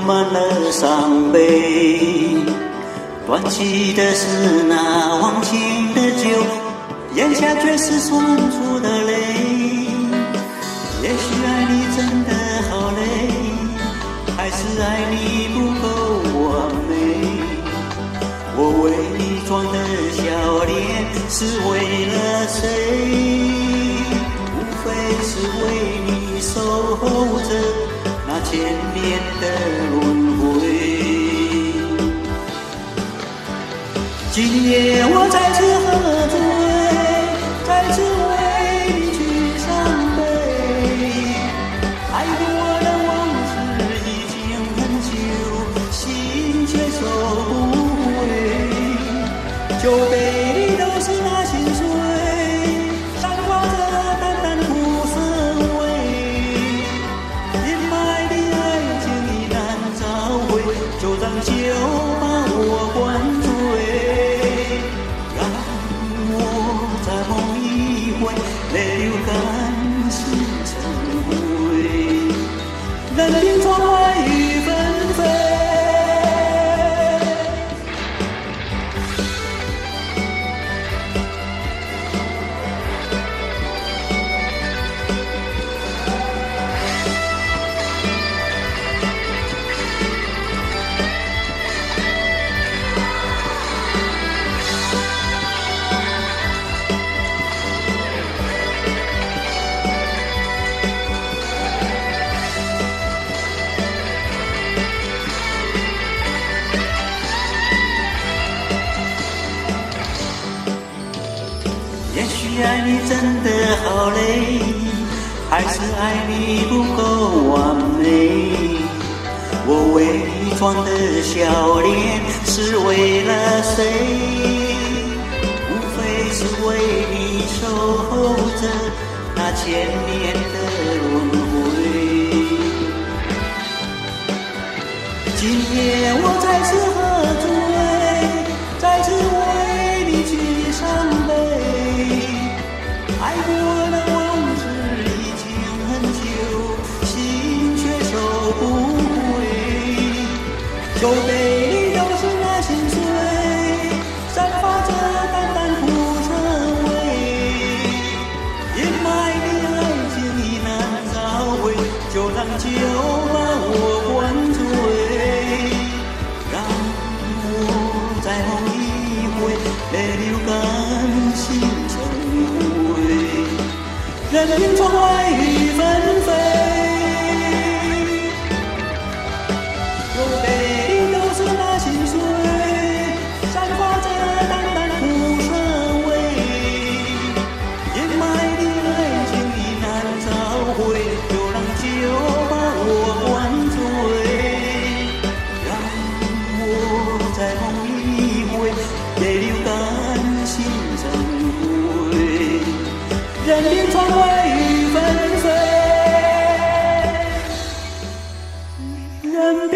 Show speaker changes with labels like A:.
A: 滿了傷悲。端起的是那忘情的酒，咽下卻是酸楚的淚。也許愛你真的好累，還是愛你不夠完美。我偽裝的笑臉是為了誰？無非是為你守候著那千年的輪迴。今夜我再次喝醉，再次為你舉上杯。愛過的往事已經很久，心卻收不回。酒杯裡都是那心碎，散發著淡淡苦澀味。陰霾的愛情已難找回，就讓酒把我灌醉，讓我再夢一回，淚流乾心成灰。任憑窗外雨紛飛。也許愛你真的好累，還是愛你不夠完美。我偽裝的笑臉是為了誰？無非是為你守候著那千年的輪迴。今夜我再次喝醉，再次為你舉上杯。愛過的往事已經很久，心卻收不回。酒杯裡都是那心碎，散發著淡淡苦澀味。陰霾的愛情已難找回，就讓酒把我灌醉，讓我再夢一回，淚流乾心成灰。任憑窗外雨紛飛，酒杯裡都是那心碎，散發著淡淡苦澀味。陰霾的愛情已難找回，就讓酒把我灌醉，讓我再夢一回，淚流乾心成灰。任憑窗外雨紛飛，任憑。